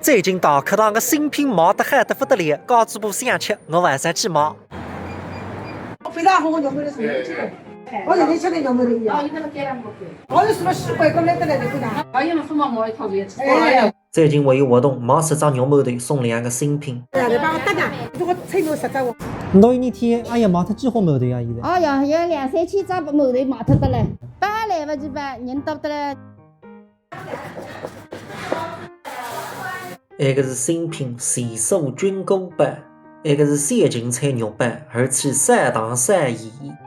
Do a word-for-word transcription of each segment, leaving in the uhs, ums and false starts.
最近大客堂个新品卖得好得不得了，家主婆想吃，我还是要去买。非常好，我肉馒头是没吃的，我人家吃的肉馒头一样。我有什么十块，过来得来的不拿。哎呀，最近还有活动，买十只肉馒头送两个新品。哎，来帮我打打，如果吹牛实在我。侬一天，哎呀，卖脱几化馒头呀？现在？哎呀，有两三千只馒头卖脱得了，搬来勿及搬，人多得了。 埃个是新品，洗手菌菇包，埃个是小芹菜肉包，而且少糖少盐。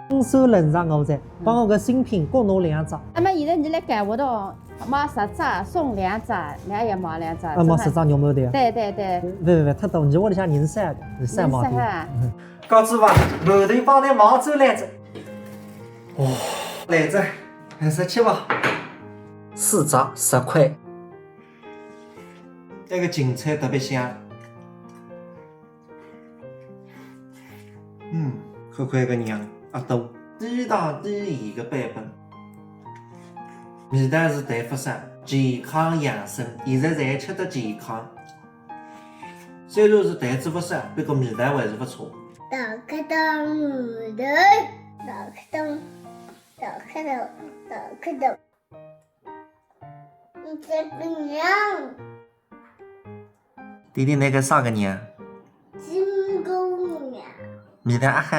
新手冷场我在，帮我个新品各拿两只。那么现在侬来搞活动，买十只送两只，侬也买两只。啊，买十只肉馒头啊？对对对。勿勿勿，太多，侬屋里向人少个，人少买点。人少啊。告诉伐，馒头帮侬买走来着。哦，来着，还是吃吧。四只十块。 埃个芹菜特别香。嗯，看看埃个样，阿多，低糖低盐个版本，味道是淡勿少，健康养生，现在侪吃得健康。虽然是淡仔勿少，不过味道还是勿错。大客堂馒头，大客堂，大客堂，大客堂。 你这个娘。弟弟，侬个啥个娘？金姑娘。味道阿好？